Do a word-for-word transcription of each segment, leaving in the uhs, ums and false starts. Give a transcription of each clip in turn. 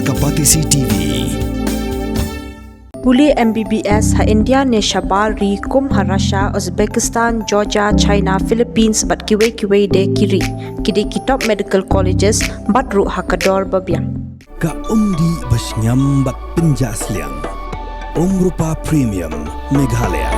Ka Batesi T V. Pule M B B S ha India ne shabar ri kum ha Russia, Uzbekistan, Georgia, China, Philippines bad kiwei kiwei de ki ri. Ki dei ki top medical colleges bad ruh ha ka dor ba biang. Ka umdih ba shngiam bad pynjah sliang. Umrupa Premium Meghalaya.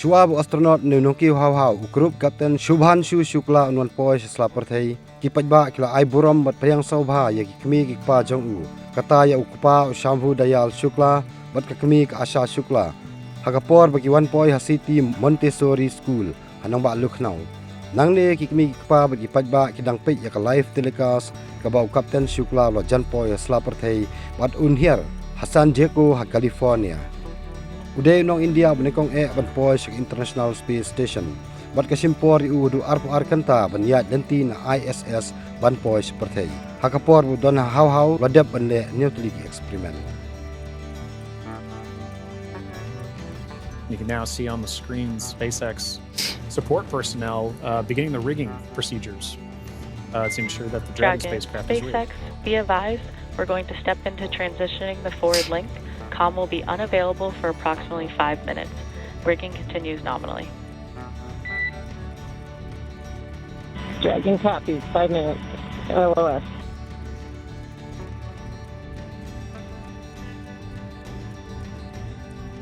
Shuwa ba u astronaut ne u nongkiew hawhaw u group captain Shubhanshu Shukla un wan poi sha sla pyrthei, ki paidbah ki la ai burom bad pdiang sngewbha ïa ki kmie ki kpa jong u, kata ïa u kpa u Shambhu Dayal Shukla bad ka kmie ka Asha Shukla, ha ka por ba ki wan poi ha City Montessori School ha nongbah Lucknow. Nangne ki kmie ki kpa bad ki paidbah ki dang peit ïa ka live telecast kaba u Captain Shukla u la jan poi ha sla pyrthei bad un hiar ha San Diego ha California. U dei u nong India uba nyngkong eh ban poi sha ka International Space Station bad ka shim por ïa u haduh arphew ar kynta ban ïaid lynti na I S S ban poi sha pyrthei. Ha ka por ba u don ha hawhaw u la dep ban leh hynñiew tylli ki experiment. You can now see on the screen SpaceX support personnel uh, beginning the rigging procedures uh, to ensure that the Dragon, Dragon spacecraft is ready. SpaceX, be advised, we're going to step into transitioning the forward link. Comm will be unavailable for approximately five minutes. Rigging continues nominally. Dragon copies, five minutes, L O S.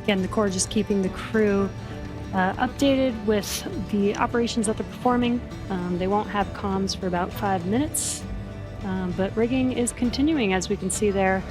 Again, the Corps just keeping the crew uh, updated with the operations that they're performing. Um, they won't have comms for about five minutes, um, but rigging is continuing, as we can see there.